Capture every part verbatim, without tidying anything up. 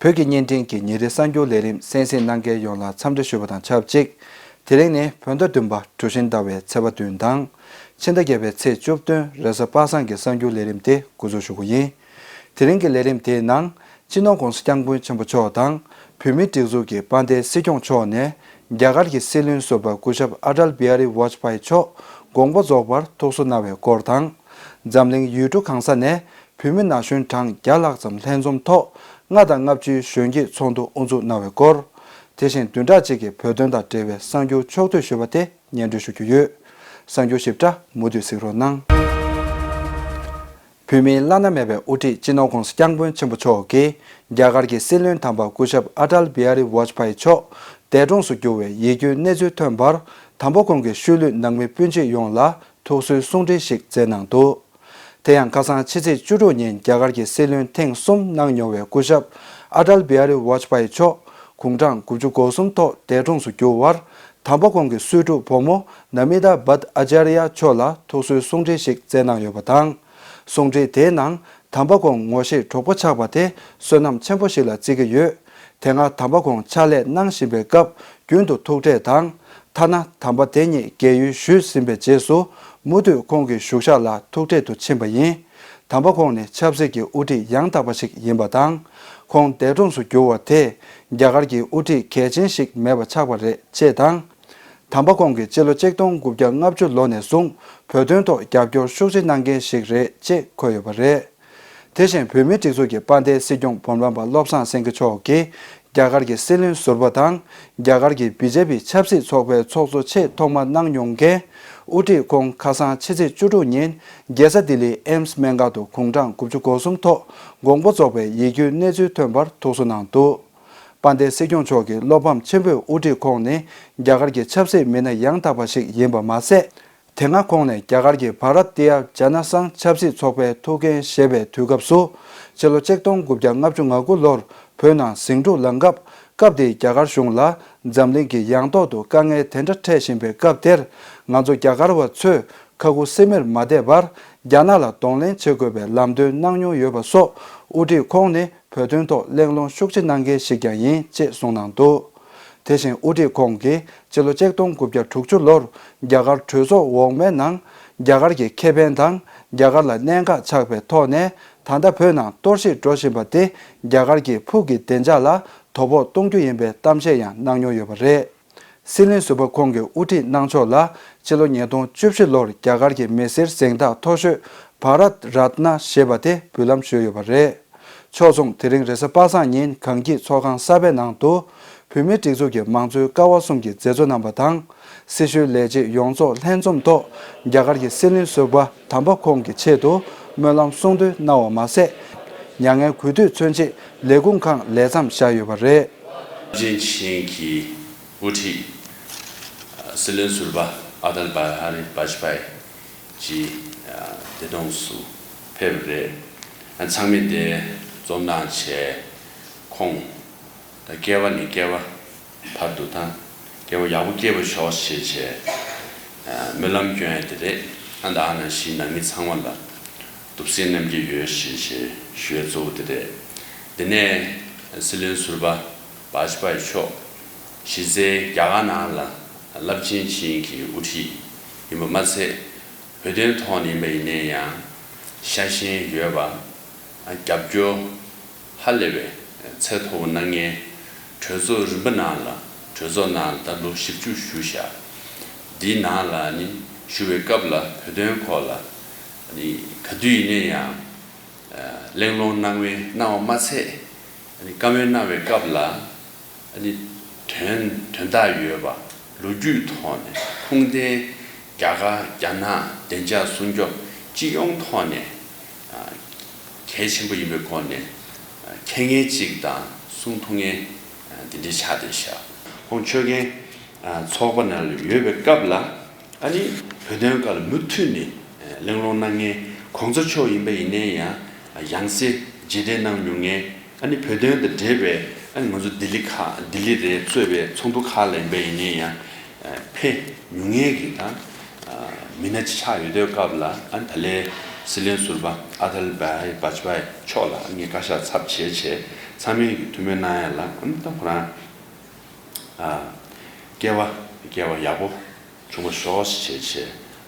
བོད་ཀྱི་བརྙན་འཕྲིན་གྱི་ཉིན་རེའི་གསར་འགྱུར་ལས་རིམ་གསན་གཟིགས་གནང་མཁན་ཡོངས་ལ་འཚམས་འདྲི་ཞུ་བ་དང་ཆབས་ཅིག་དེ་རིང་ནི་བོད་ཟླ་བདུན་པ་གྲུ་བཞིན་ཟླ་བའི་ཚེས་པ་བདུན་དང་། ཕྱི་ཟླ་བརྒྱད་པའི་ཚེས་བཅུ་བདུན་རེས་གཟའ་པ་སངས་ཀྱི་གསར་འགྱུར་ལས་རིམ་དེ་འགོ་འཛུགས་ཞུ་རྒྱུ་ཡིན། དེ་རིང་གི་ལས་རིམ་དེའི་ནང་། སྤྱི་ནོར་༧གོང་ས་༧སྐྱབས་མགོན་ཆེན་པོ་མཆོག་དང་། བོད་མིའི་སྒྲིག་འཛུགས་ཀྱི་དཔལ་ལྡན་སྲིད་སྐྱོང་མཆོག་ནས། རྒྱ་གར་གྱི་སྲིད་བློན་ཟུར་པ་སྐུ་ཞབས་ཨ་ཏལ་བི་ཧ་རི་ཝཇ་པཱི་མཆོག་དགོངས་པ་རྫོགས་པར་ཐུགས་གསོ་གནང་བའི་སྐོར་དང་། འཛམ་གླིང་ཡུལ་གྲུ་གང་ས་ནས་བོད་མི་ན་གཞོན་གྲངས་བརྒྱ་ལྷག་ཙམ་ལྷན་འཛོམས་ཐོག་ལྔ་དང་ལྔ་བཅུའི་གཞོན་སྐྱེས་ཚོགས་འདུ་དབུ་འཛུགས་གནང་བའི་སྐོར། དེ་བཞིན་བདུན་ཕྲག་གཅིག་གི་བོད་དོན་དང་འབྲེལ་བའི་གསར་འགྱུར་ཕྱོགས་བསྡུས་ཞུས་པ་དེ་སྙན་སྒྲོན་ཞུ་རྒྱུ་ཡོད། གསར་འགྱུར་ཞིབ་ཕྲ་མུ་མཐུད་གཟིགས་རོགས་གནང་། བོད་མིའི་བླ་ན་མེད་པའི་དབུ་ཁྲིད་སྤྱི་ནོར་༧གོང་ས་༧སྐྱབས་མགོན་ཆེན་པོ་མཆོག་གིས་རྒྱ་གར་གྱི་སྲིད་བློན་དམ་པ་སྐུ་ཞབས་ཨ་ཏལ་བི་ཧ་རི་ཝཇ་པཱི་མཆོག་འདས་གྲོངས་སུ་གྱུར་བའི་ཡིད་སྐྱོའི་གནས་ཚུལ་ཐོན་པར། དམ་པ་ཁོང་གི་ཤུལ་ལུས་ནང་མི་སྤུན་མཆེད་ཡོངས་ལ་ཐུགས་གསོའི་གསུང་འཕྲིན་ཞིག་བསྩལ་གནང་འདུག་དེ་ཡང་ཁ་སང་ཕྱི་ཚེས་བཅུ་དྲུག་ཉིན་རྒྱ་གར་གྱི་སྲིད་བློན་ཐེངས་གསུམ་གནང་མྱོང་བའི་སྐུ་ཞབས་ཨ་ཏལ་བི་ཧ་རི་ཝཇ་པཱི་མཆོག་དགུང་གྲངས་དགུ་བཅུ་གོ་གསུམ་ཐོག་འདས་གྲོངས་སུ་གྱུར་བར། དམ་པ་ཁོང་གི་གསོས་ཕྲུག་བུ་མོ་ན་མི་ཏཱ་བྷད་ཨ་ཅཱརྱ་མཆོག་ལ་ཐུགས་གསོའི་གསུང་འཕྲིན་ཞིག་བསྩལ་གནང་ཡོད་པ་དང་། གསུང་འཕྲིན་དེའི་ནང་དམ་པ་ཁོང་ངོ་ཤེས་གྲོགས་པོ་ཆགས་པ་དེ་བསོད་ནམས་ཆེན་པོ་ཞིག་ལ་བརྩི་གི་ཡོད། དེ་སྔ་དམ་པ་ཁོང་ཕྱག་ལས་གནང་བཞིན་པའི་སྐབས་རྒྱུན་དུ་ཐུག་འཕྲད་དང་། ཐ་ན་དམ་པ་དེ་ཉིད་རྒས་ཡོལ་ཞུས་ཟིན་པའི་རྗེས་སུ་མུ་མཐུད་ཁོང་གི་བཞུགས་ཤག་ལ་ཐུག་འཕྲད་དུ་ཕྱིན་པ་ཡིན། དམ་པ་ཁོང་ནི་ཆབ་སྲིད་ཀྱི་དབུ་ཁྲིད་ཡང་དག་པ་ཞིག་ཡིན་པ་དང་། ཁོང་འདས་གྲོངས་སུ་གྱུར་བ་དེས་རྒྱ་གར་གྱི་དབུ་ཁྲིད་གལ་ཆེན་ཞིག་མེད་པ་ཆགས་པ་རེད་ཅེས་དང་། དམ་པ་ཁོང་གིས་སྤྱི་ལོ་ཆིག་སྟོང་དགུ་བརྒྱ་ལྔ་བཅུ་ལོ་ནས་བཟུང་བོད་དོན་ཐོག་རྒྱབ་སྐྱོར་ཤུགས་ཆེ་གནང་མཁན་ཞིག་རེད་ཅེས་འཁོད་ཡོད་པ་རེད། དེ་བཞིན་བོད་མིའི་སྒྲིག་འཛུགས་ཀྱི་དཔལ་ལྡན་སྲིད་སྐྱོང་འབུམ་རམས་པ་བློ་བཟང་སེང་གེ་མཆོག་གིས་རྒྱ་གར་གྱི་སྲིད་བློན་ཟུར་པ་དང་། རྒྱ་གར་གྱི་བི་ཇེ་པི་ཆབ་སྲིད་ཚོགས་པའི་ཚོགས་གཙོ་ཆེས་ཐོག་མ་གནང་མྱོང་མཁན་དབུ་ཁྲིད་ཁོང་ཁ་སང་ཕྱི་ཚེས་བཅུ་དྲུག་ཉིན་རྒྱལ་ས་ལྡི་ལིའི་ཨེམ་སི་སྨན་ཁང་དུ་དགུང་གྲངས་དགུ་བཅུ་གོ་གསུམ་ཐོག་དགོངས་པ་རྫོགས་པའི་ཡིད་སྐྱོའི་གནས་ཚུལ་ཐོན་པར་ཐུགས་གསོ་གནང་འདུག་དཔལ་ལྡན་སྲིད་སྐྱོང་མཆོག་གི་བློ་ཕམ་ཆེན་པོས་དབུ་ཁྲིད་ཁོང་ནི་རྒྱ་གར་གྱི་ཆབ་སྲིད་མི་སྣ་ཡང་དག་པ་ཞིག་ཡིན་པ་མ་ཟད། དེ་སྔ་ཁོང་ནས་རྒྱ་གར་གྱི་བྷ་རཏ་ཏི་ཡ་ཇ་ན་སང་ཆབ་སྲིད་ཚོགས་པའི་ཐུགས་འགན་བཞེས་པའི་དུས་སྐབས་སུ། ཕྱི་ལོ་ཆིག་སྟོང་དགུ་བརྒྱ་ལྔ་བཅུ་ང་དགུ་ལོར་བོད་ནང་ཟིང་འཁྲུག་ལངས་སྐབས། སྐབས་དེའི་རྒྱ་གར་གཞུང་ལ་འཛམ་གླིང་གི་ཡང་ཐོག་ཏུ་དཀའ་ངལ་དེ་འདྲ་འཕྲད་བཞིན་པའི་སྐབས་དེར། ང་ཚོ་རྒྱ་གར་བ་ཚོས་ཁ་ཁུ་སིམ་མེར་མ་བསྡད་པར། རྒྱ་ནག་ལ་གདོང་ལེན་བྱེད་དགོས་པའི་ལམ་སྟོན་གནང་མྱོང་ཡོད་པ་སོགས། དབུ་ཁྲིད་ཁོང་ནི་བོད་དོན་ཐོག་གླེང་སློང་ཤུགས་ཆེ་གནང་མཁན་ཞིག་ཀྱང་ཡིན་ཅེས་གསུངས་གནང་འདུག་དེ་བཞིན་དབུ་ཁྲིད་ཁོང་གིས་སྤྱི་ལོ་ཆིག་སྟོང་དགུ་བརྒྱ་དྲུག་ཅུ་ལོར་རྒྱ་གར་གྲོས་ཚོགས་འོག་མའི་ནང་རྒྱ་གར་གྱི་ཁེ་ཕན་དང་རྒྱ་གར་ལ་གནད་འགག་ཆགས་པའི་ཐོག་ནས། ད་ལྟ་བོད་ནང་གཏོར་བཤིག་འགྲོ་བཞིན་པ་དེ་རྒྱ་གར་གྱི་ཕུགས་ཀྱི་བདེ་འཇགས་ལ་དོ་ཕོག་གཏོང་རྒྱུ་ཡིན་པའི་གཏམ་བཤད་ཡང་གནང་མྱོང་ཡོད་པ་རེད། སྲིད་བློན་ཟུར་པ་ཁོང་གི་དབུ་ཁྲིད་གནང་ཕྱོགས་ལ། ཕྱི་ལོ་ཉིས་སྟོང་བཅུ་བཞི་ལོར་རྒྱ་གར་གྱི་མི་སེར་གཟེངས་རྟགས་མཐོ་ཤོས་བྷ་རཏ་རཏ་ན་ཞེས་པ་དེ་འབུལ་ལམ་ཞུས་ཡོད་པ་རེད། ཕྱོགས་མཚུངས། དེ་རིང་རེས་གཟའ་པ་སངས་ཉིན་གངས་སྐྱིད་ཚོགས་ཁང་གསར་པའི་ནང་དུ། བོད་མིའི་སྒྲིག་འཛུགས་ཀྱི་མང་གཙོའི་ཀ་བ་གསུམ་གྱི་མཛད་གཙོ་རྣམ་པ་དང་། སྲི་ཞུའི་ལས་བྱེད་ཡོངས་རྫོགས་ལྷན་འཛོམས་ཐོག་རྒྱ་གར་གྱི་སྲིད་བློན་ཟུར་པ་དམ་པ་ཁོང་གི་ཆེད་དུ་སྨོན་ལམ་གསུང་འདོན་གནང་བ་མ་ཟད། མྱ་ངན་གུས་འདུད་མཚོན་ཆེད་ལས་ཁུངས་ཁག་ལས་མཚམས་བཞག་ཡོད་པ་རེད། རླབས་ཆེན་བྱེད་མཁན་གྱི་དབུ་ཁྲིད་སྲིད་བློན་ཟུར་པ་ཨ་ཏལ་བྷ་ཧ་རི་བྷ་ཇ་པཱི་ཇི་བདེ་ཐང་སུ་ཕེབས་རེད། ཚང་མས་དེ་འཛོམས་གནང་བྱས། ཁོང་ད་སྐྱེ་བ་ནས་སྐྱེ་བ་བར་དུ་དང་སྐྱེ་བ་ཡག་པོ་སྐྱེ་བར་ཤོག་ཞེས་བྱས་སྨོན་ལམ་སྐྱོན་ཡ་དེ་རེད། ཨ་ད་ཨ་ནང་བཞིན་ནང་མི་ཚང་མ་ལ་འདུག་སེམས་རྣམ་རྒྱལ་ཡོད་ཞེས་བྱས་ཞུ་ཡ་གཙོ་བོ་དེ་རེད། དེ་ནས་སྲིད་བློན་ཟུར་པ་བྷ་ཇ་པཱི་མཆོག་གཞི་རྩའི་རྒྱ་གར་ནང་ལ་རླབས་ཆེན་བྱེད་མཁན་གྱི་དབུ་ཁྲིད་ཡིན་པ་མ་ཚད། བོད་དོན་ཐོག་ནས་ཡིན་པ་ཡིན་ན་ཡང་ཤ་ཞེན་ཡོད་པ། རྒྱབ་སྐྱོར་ཧ་ལས་པའི་ཚད་མཐོ་པོ་གནང་མཁན། གྲོས་ཚོགས་རིམ་པ་ནང་ལ་གྲོས་ཚོགས་ནང་ལ་ད་ལོ་བཞི་བཅུ་བཞུགས་བཞག་འདིའི་ནང་ལ་ནི་བཞུགས་པའི་སྐབས་ལ་བོད་དོན་སྐོར་ལ་ནི་ག་དུས་ཡིན་ན་ཡང་གླེང་སློང་གནང་བའི་གནང་བ་མ་ཚད། ནི་བཀའ་མོལ་གནང་བའི་སྐབས་ལ། ཨ་ནི་དོན་དོན་དག་ཡོད་པ། ལོ་རྒྱུས་ཐོག་ནས་ཁུངས་ལྡན། རྒྱ་གར་རྒྱ་ནག་བདེ་འཇགས་སྲུང་སྐྱོབ་སྤྱི་ཡོངས་ཐོག་ནས་ཨ་གལ་ཆེན་པོ་ཡིན་པའི་སྒོ་ནས་ཨ་མཁྱེན་མཁན་ཅིག་དང་གསུང་ཐུབ་མཁན་ཨ་འདི་འདྲའི་ཆགས་བསྡད་ཤག་ཁོང་ཆོས་རྒྱལ་ཨ་ཚོགས་པ་ནང་ལ་ཡོད་པའི་སྐབས་ལ། ཨ་ནི་བོད་དོན་སྐོར་ལ་མུ་མཐུད་ནས་གླེང་སློང་གནང་མཁན་གོང་ས་མཆོག་ཡིན་པ་ཡིན་ནའི་ཡང་ཡང་སེ་མཇལ་འཕྲད་གནང་མྱོང་མཁན། ཨ་ནི་བོད་དོན་དང་འབྲེལ་བའི་ཨ་ནི་ང་ཚོ་ལྡི་ལི་ཁག་ལྡི་ལི་རེད་གཙོས་པའི་ཚོགས་འདུ་ཁག་ལ་ཡིན་པ་ཡིན་ནའི་ཡང་ཕེབས་མྱོང་མཁན་གྱི་དང་ མི་སྣ་ཅིག་ཆགས་ཡོད་དུས་སྐབས་ལ། ཨ་ནི་ད་ལན་སྲིད་བློན་ཟུར་པ་ཨ་ཏལ་བྷའི་བཱཇ་པཱའི་མཆོག་ལ་ངས་བཀའ་ཤག་ཚབ་བྱས་བྱས་ཚང་མས་ཀྱི་ཐུགས་སྨོན་གནང་ཡ་ལ། ཨ་ནི་ད་ཁོ་རང་ཨ་སྐྱེ་བ་སྐྱེ་བ་ཡག་པོ་བྱུང་བ་ཤོག་ཅེས་བྱས་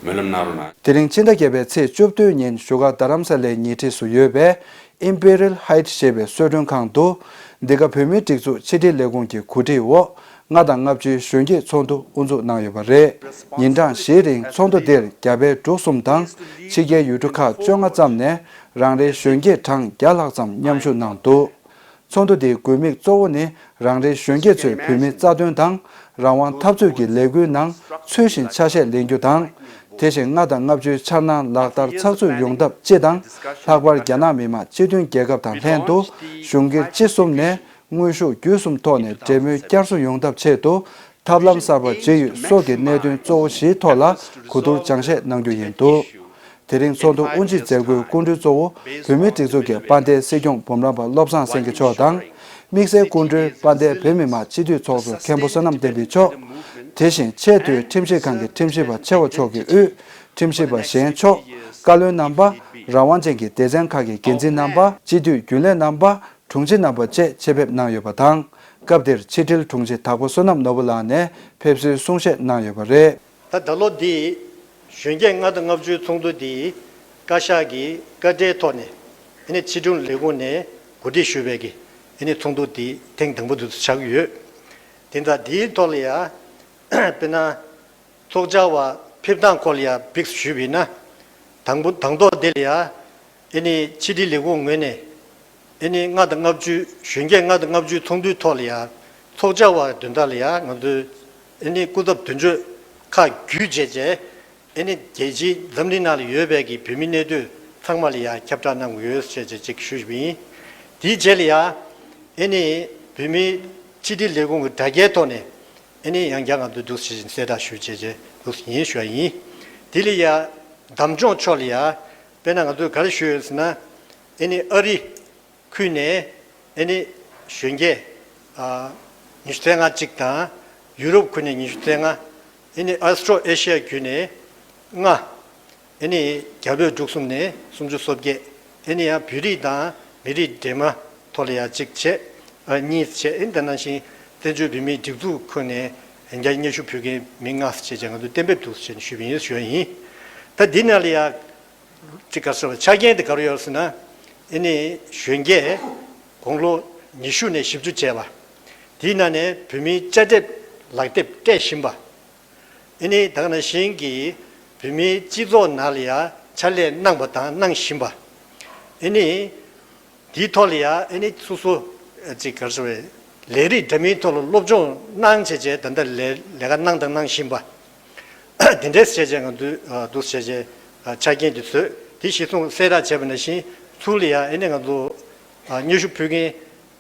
སྨོན་ལམ་གནང་རོགས་གནང་། དེ་རིང་ཕྱི་ཟླ་བརྒྱད་པའི་ཚེས་བཅུ་བདུན་ཉིན་བཞུགས་སྒར་རྡ་རམ་ས་ལའི་ཉེ་འཁྲིས་སུ་ཡོད་པའི་Imperial Heights ཞེས་པའི་གསོལ་མགྲོན་ཁང་དུ། འདི་ག་བོད་མིའི་སྒྲིག་འཛུགས་ཕྱི་དྲིལ་ལས་ཁུངས་ཀྱི་གོ་སྒྲིག་འོག་ལྔ་དང་ལྔ་བཅུའི་གཞོན་སྐྱེས་ཚོགས་འདུ་དབུ་འཛུགས་གནང་ཡོད་པ་རེད། ཉིན་གྲངས་བཞིའི་རིང་ཚོགས་འདུ་འདིར་རྒྱ་བལ་འབྲུག་གསུམ་དང་ཕྱི་རྒྱལ་ཡུལ་གྲུ་ཁག་བཅོ་ལྔ་ཙམ་ནས་རང་རེའི་གཞོན་སྐྱེས་གྲངས་བརྒྱ་ལྷག་ཙམ་མཉམ་ཞུགས་གནང་འདུག་ཚོགས་འདུ་འདིའི་དགོས་དམིགས་གཙོ་བོ་ནི། རང་རེའི་གཞོན་སྐྱེས་ཚོས་བོད་མིའི་རྩ་དོན་དང་། རང་དབང་འཐབ་རྩོད་ཀྱི་ལས་འགུལ་ནང་ཚུལ་བཞིན་ཆ་ཤས་ལེན་རྒྱུ་དང་། དེ་བཞིན་ལྔ་དང་ལྔ་བཅུའི་འཆར་སྣང་ལག་བསྟར་ཚགས་ཚུད་ཡོང་ཐབས་སྤྱི་དང་། ལྷག་པར་རྒྱ་ནག་མི་དམངས་སྤྱི་མཐུན་རྒྱལ་ཁབ་དང་ལྷན་དུ། གཞུང་སྒེར་སྤྱི་གསུམ་ནས་དངོས་ཤུགས་བརྒྱུད་གསུམ་ཐོག་ནས་འབྲེལ་མོལ་བསྐྱར་གསོ་ཡོང་ཐབས་ཆེད་དུ། ཐབས་ལམ་གསར་པ་བརྗེ་ཡོད་སོགས་ཀྱི་གནད་དོན་གཙོ་བོ་བཞིའི་ཐོག་ལ་གོ་བསྡུར་སྦྱང་བཤད་གནང་རྒྱུ་ཡིན་འདུག་དེ་རིང་ཚོགས་འདུ་དབུ་འབྱེད་མཛད་སྒོའི་སྐུ་མགྲོན་གཙོ་བོ་བོད་མིའི་སྒྲིག་འཛུགས་ཀྱི་དཔལ་ལྡན་སྲིད་སྐྱོང་འབུམ་རམས་པ་བློ་བཟང་སེང་གེ་མཆོག་དང་། དམིགས་བསལ་སྐུ་མགྲོན་དཔལ་ལྡན་བོད་མི་མང་སྤྱི་འཐུས་ཚོགས་གཙོ་མཁན་པོ་བསོད་ནམས་བསྟན་འཕེལ་མཆོག་དེ་བཞིན་ཆེས་མཐོའི་ཁྲིམས་ཞིབ་ཁང་གི་ཁྲིམས་ཞིབ་པ་ཆེ་བ་མཆོག་གི་དབུས་ཁྲིམས་ཞིབ་པ་གཞན་མཆོག་བཀའ་བློན་རྣམ་པ། རང་དབང་ཅན་གྱི་སྡེ་ཚན་ཁག་གི་འགན་འཛིན་རྣམ་པ། སྤྱི་འཐུས་རྒྱུན་ལས་རྣམ་པ། དྲུང་ཆེ་རྣམ་པ་བཅས་ཆེད་ཕེབས་གནང་ཡོད་པ་དང་། སྐབས་དེར་ཕྱི་དྲིལ་དྲུང་ཆེ་དྭགས་པོ་བསོད་ནམས་ནོར་བུ་ལགས་ནས་ཕེབས་བསུའི་གསུང་བཤད་གནང་ཡོད་པ་རེད། ད་ད་ལོ་འདི་གཞོན་སྐྱེས་ལྔ་དང་ལྔ་བཅུའི་ཚོགས་འདུ་འདི་བཀའ་ཤག་གི་བཀའ་འཁྲོལ་ཐོག་ནས་ཨ་ནི་ཕྱི་དྲིལ་ལས་ཁུངས་ནས་གོ་སྒྲིག་ཞུས་པའི་གི་ཨ་ནི་ཚོགས་འདུ་འདི་ཐེངས་དང་པོ་དེ་ཆགས་ཀྱི་ཡོད། དེ་འདྲ་འདིའི་ཐོག་ལ་ཡ་དཔེར་ན། ཚོགས་བཅར་བ་ཕེབས་སྟངས་སྐོར་ལ་ཡང་ཕེབས་ཞུས་པ་ཡིན་ན། དང་པོ་དང་ཐོག་དེ་ལ་ཡང་ཨ་ནི་ཕྱི་དྲིལ་ལས་ཁུངས་ངོས་ནས་ཨ་ནི་ལྔ་དང་ལྔ་བཅུ་གཞོན་སྐྱེས་ལྔ་དང་ལྔ་བཅུའི་ཚོགས་འདུའི་ཐོག་ལ་ཡང་ཚོགས་བཅར་བ་དོན་དག་ལ་ཡང་ང་ཚོས་ཨ་ནི་སྐུ་ཚབ་དོན་གཅོད་ཁག་བརྒྱུད་བྱས་རྗེས་ཨ་ནི་རྒྱལ་སྤྱིའི་འཛམ་གླིང་ནང་ལ་ཡོད་པའི་གི་བོད་མི་གནས་སྡོད་ཚང་མ་ལ་ཡང་ཁྱབ་བསྒྲགས་གནང་དགོས་ཡོད་ཅེས་ཅིག་ཞུས་པ་ཡིན། དེའི་རྗེས་ལ་ཡང་ཨ་ནི་བོད་མིའི་ཕྱི་དྲིལ་ལས་ཁུངས་ཀྱི་དྲ་རྒྱའི་ཐོག་ནས། ཨ་ནི་ཡང་བསྐྱར་ང་ཚོས་འདུག་སེ་གསལ་བསྒྲགས་ཞུ་བྱས་རྗེས་འདུག་སེ་ཡིན་ཞུ་བ་ཡིན། དེ་ལ་ཡ་འདེམས་སྐྱོང་ཕྱོགས་ལ་ཡ་དཔེར་ན་ང་ཚོས་ག་རེ་ཞུས་ཡོད་ཟེར་ན། ཨ་ནི་ཨ་རི་ཁུལ་ནས་ཨ་ནི་གཞོན་སྐྱེས་ཨ་ཉི་ཤུ་རྩ་ལྔ་གཅིག་དང་། ཡུ་རོབ་ཁུལ་ནས་ཉི་ཤུ་རྩ་ལྔ། ཨ་ནི་ཨོ་སི་ཀྲོ་ཨེ་ཤི་ཡ་ཁུལ་ནས་ལྔ། ཨ་ནི་རྒྱ་བོད་འབྲུག་གསུམ་ནས་སུམ་ཅུ་སོ་བརྒྱད། ཨ་ནི་ཡང་བོད་རིགས་དང་མི་རིགས་འདྲེས་མ་ཐོག་ལ་ཡང་གཅིག་བྱས། ཨ་གཉིས་བྱས། ཨ་ནི་དེ་ནང་བཞིན་བཙན་བྱོལ་བོད་མིའི་སྒྲིག་འཛུགས་ཁོངས་ནས་ཡང་བསྐྱར་སྙན་ཞུ་ཕུལ་མཁན་མི་ལྔ་བྱས་བྱས་ང་ཚོ་གཏན་འབེབས་འདུག་ཟེར་ནས་ཞུས་པ་ཡིན་ཞུ་བ་ཡིན། ད་འདི་ནང་ལ་ཡང་ཅིག་ག་རེ་ཟེར་བ་ཆ་རྐྱེན་དེ་ག་རེ་ཡོད་ཟེར་ན། ཨ་ནི་གཞོན་སྐྱེས་དགུང་ལོ་ཉི་ཤུ་ནས་བཞི་བཅུ་བྱས་པ། དེའི་ནང་ནས་བོད་མིའི་དཔྱ་དེབ་ལག་དེབ་སྤྲད་བཞིན་པ། ཨ་ནི་ད་ག་ནང་བཞིན་གྱི་བོད་མིའི་སྤྱི་ཚོགས་ནང་ལ་ཡང་ཕྱག་ལས་གནང་བ་དང་གནང་བཞིན་པ། ཨ་ནི་དེའི་ཐོག་ལ་ཡང་ཨ་ནི་སོ་སོ་ཅིག་ག་རེ་ཟེར་བའི་ལས་རིགས་འདྲ་མིན་ཐོག་ལ་སློབ་སྦྱོང་གནང་བྱས་བྱས་ད་ལྟ་ལས་ལས་ཀ་གནང་དང་གནང་བཞིན་པ། དེ་འདྲས་བྱས་བྱས་ང་ཚོས་འདུག་བྱས་བྱས་ཆ་རྐྱེན་དེ་བཟོས། དེ་གཞིར་བཟུང་གསལ་བསྒྲགས་བྱས་པ་ནང་བཞིན་ཚུར་ལ་ཡང་ཨ་ནི་ང་ཚོ་སྙན་ཞུ་ཕུལ་མཁན།